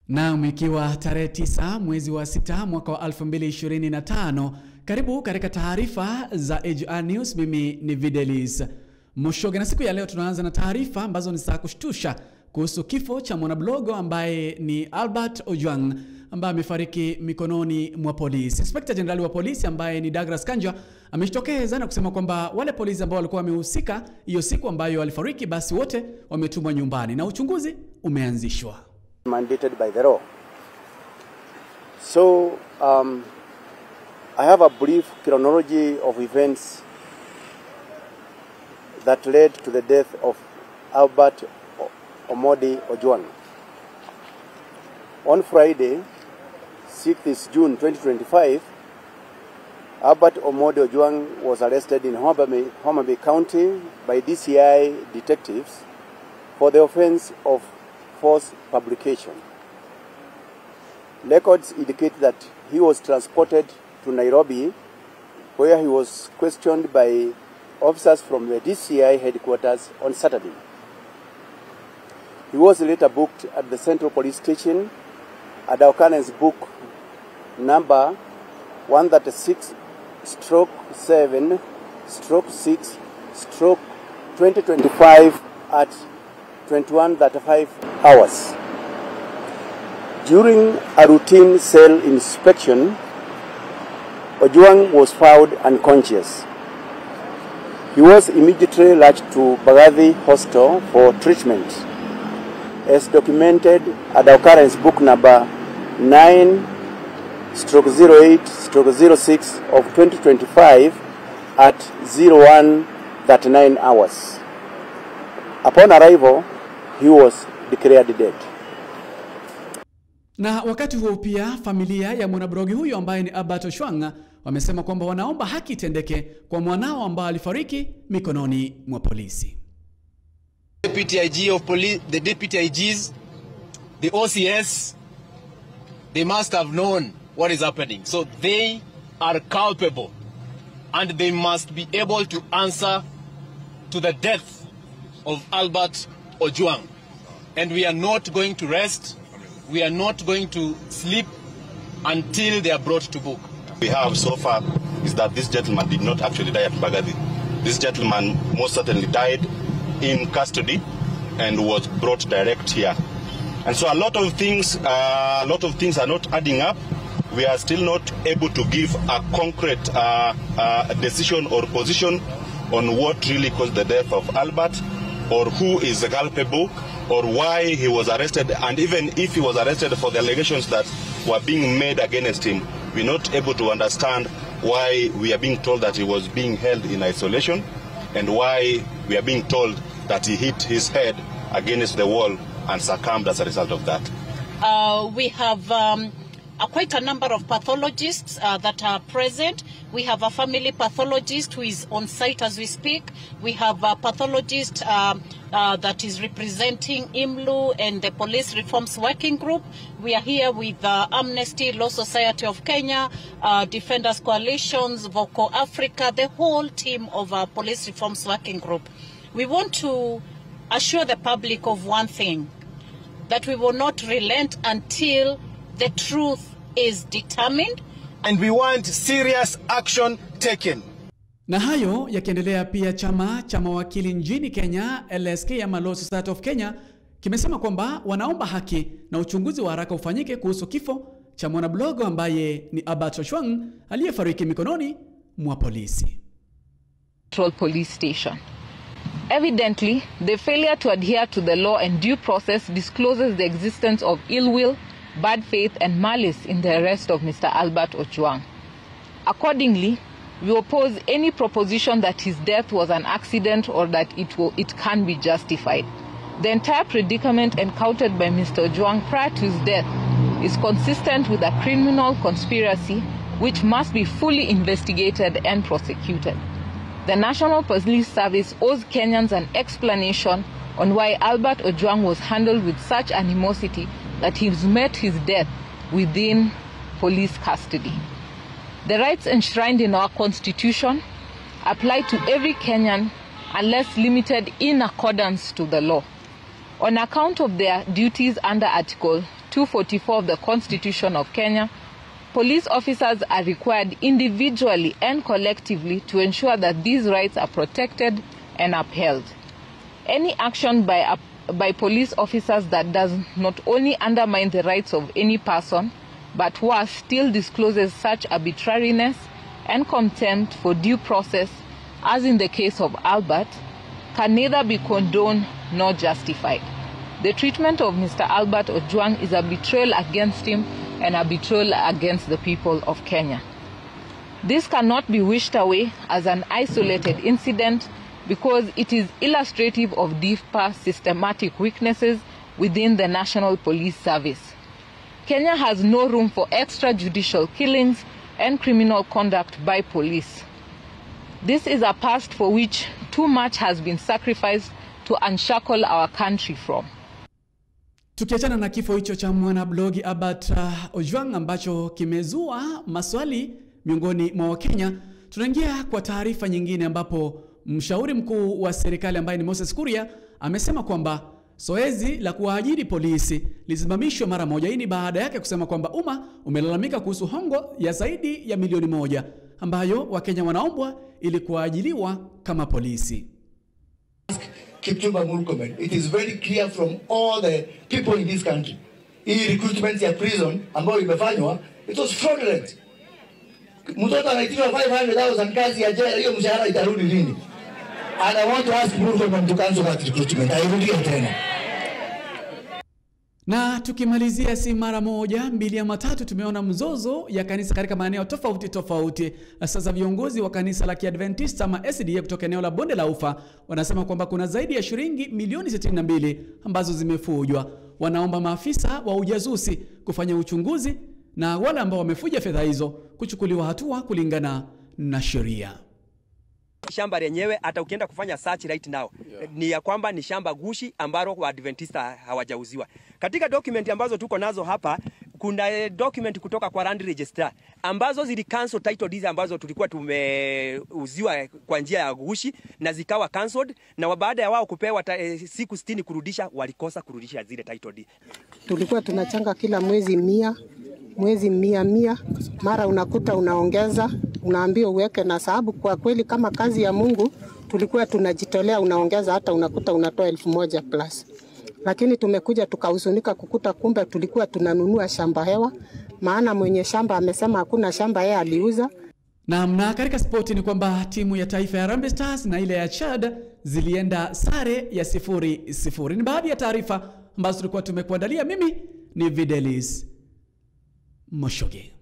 Naam, ikiwa tarehe 9 mwezi wa 6 mwaka wa 2025, karibu katika taarifa za AGR News. Mimi ni Videlis Mushoge, na siku ya leo tunaanza na taarifa ambazo ni za kushtusha kuhusu kifo cha mwanablogo ambaye ni Albert Ojwang ambaye amefariki mikononi mwa polisi. Inspekta Jenerali wa polisi ambaye ni Douglas Kanja amejitokeza na kusema kwamba wale polisi ambao walikuwa wamehusika hiyo siku ambayo alifariki, basi wote wametumwa nyumbani na uchunguzi umeanzishwa. Mandated by the law. So I have a brief chronology of events that led to the death of Albert Omodi Ojwang. On Friday, 6th June 2025, Albert Omodi Ojwang was arrested in Homa Bay County by DCI detectives for the offense of false publication. Records indicate that he was transported to Nairobi, where he was questioned by officers from the DCI headquarters on Saturday. He was later booked at the Central Police Station at occurrence book number 136 stroke 7 stroke 6 stroke 2025 at 21:35 hours. During a routine cell inspection, Ojwang was found unconscious. He was immediately rushed to Mbagathi Hospital for treatment, as documented at occurrence book number 9 stroke 08 stroke 06 of 2025 at 01:39 hours. Upon arrival, he was declared dead. Na wakati huo pia familia ya mwanablogi huyo ambaye ni Albert Ojwang wamesema kwamba wanaomba haki itendeke kwa mwanao ambaye alifariki mikononi mwa polisi. Deputy IG of police, the deputy IGs, the OCS, they must have known what is happening. So they are culpable and they must be able to answer to the death of Albert Ojwang. And we are not going to rest, we are not going to sleep until they are brought to book. We have so far is that this gentleman did not actually die at Mbagathi. This gentleman most certainly died in custody and was brought direct here. And so a lot of things are not adding up. We are still not able to give a concrete decision or position on what really caused the death of Albert, or who is culpable, or why he was arrested, and even if he was arrested for the allegations that were being made against him, we're not able to understand why we are being told that he was being held in isolation, and why we are being told that he hit his head against the wall and succumbed as a result of that. We have quite a number of pathologists that are present. We have a family pathologist who is on site as we speak. We have a pathologist that is representing IMLU and the Police Reforms Working Group. We are here with Amnesty, Law Society of Kenya, Defenders Coalitions, VOCO Africa, the whole team of our Police Reforms Working Group. We want to assure the public of one thing, that we will not relent until the truth is determined. And we want serious action taken. Na hayo yakiendelea, pia chama cha mawakili nchini Kenya LSK ama Law Society of Kenya kimesema kwamba wanaomba haki na uchunguzi wa haraka ufanyike kuhusu kifo cha mwanablogo ambaye ni Albert Ojwang aliyefariki mikononi mwa polisi. Police Station. Evidently, the failure to adhere to the law and due process discloses the existence of ill will, bad faith and malice in the arrest of Mr. Albert Ojwang. Accordingly, we oppose any proposition that his death was an accident or that it can be justified. The entire predicament encountered by Mr. Ojwang prior to his death is consistent with a criminal conspiracy which must be fully investigated and prosecuted. The National Police Service owes Kenyans an explanation on why Albert Ojwang was handled with such animosity that he met his death within police custody. The rights enshrined in our constitution apply to every Kenyan unless limited in accordance to the law. On account of their duties under Article 244 of the Constitution of Kenya, police officers are required individually and collectively to ensure that these rights are protected and upheld. Any action by, by police officers that does not only undermine the rights of any person, but worse, still discloses such arbitrariness and contempt for due process, as in the case of Albert, can neither be condoned nor justified. The treatment of Mr. Albert Ojwang is a betrayal against him and a betrayal against the people of Kenya. This cannot be wished away as an isolated incident because it is illustrative of deeper systematic weaknesses within the National Police Service. Kenya has no room for extrajudicial killings and criminal conduct by police. This is a past for which too much has been sacrificed to unshackle our country from. Tukiachana na kifo hicho cha mwanablogi Albert Ojwang ambacho kimezua maswali miongoni mwa Wakenya, tunaingia kwa taarifa nyingine ambapo mshauri mkuu wa serikali ambaye ni Moses Kuria amesema kwamba zoezi la kuwaajiri polisi lisimamishwe mara moja. Hii ni baada yake kusema kwamba umma umelalamika kuhusu hongo ya zaidi ya milioni moja ambayo Wakenya wanaombwa ili kuajiliwa kama polisi. Kipchumba Murkomen. It is very clear from all the people in this country. Hii recruitment ya prison ambayo imefanywa, it was fraudulent. Mtoto anaitishwa 500,000 kazi ya jela, hiyo mshahara itarudi lini? And I want to ask Murkomen to cancel that recruitment. Airudie tena. Na tukimalizia, si mara moja mbili ama tatu, tumeona mzozo ya kanisa katika maeneo tofauti tofauti. Sasa viongozi wa kanisa la Kiadventista ama SDA kutoka eneo la Bonde la Ufa wanasema kwamba kuna zaidi ya shilingi milioni 62 ambazo zimefujwa. Wanaomba maafisa wa ujasusi kufanya uchunguzi na wale ambao wamefuja fedha hizo kuchukuliwa hatua kulingana na sheria. Shamba lenyewe hata ukienda kufanya search right now, yeah, ni ya kwamba ni shamba gushi ambalo Waadventista hawajauziwa. Katika document ambazo tuko nazo hapa kuna document kutoka kwa land registrar ambazo zili cancel title deeds ambazo tulikuwa tumeuziwa kwa njia ya gushi na zikawa cancelled, na baada ya wao kupewa siku 60 kurudisha, walikosa kurudisha zile title deed. Tulikuwa tunachanga kila mwezi mia mwezi mia mia, mara unakuta unaongeza, unaambiwa uweke, na sababu kwa kweli kama kazi ya Mungu tulikuwa tunajitolea, unaongeza hata unakuta unatoa 1000 plus. Lakini tumekuja tukahuzunika kukuta kumbe tulikuwa tunanunua shamba hewa, maana mwenye shamba amesema hakuna shamba, yeye aliuza. Naam, na katika spoti ni kwamba timu ya taifa ya Harambee Stars na ile ya Chad zilienda sare ya 0-0. Ni baadhi ya taarifa ambazo tulikuwa tumekuandalia. Mimi ni Videlis Moshoge.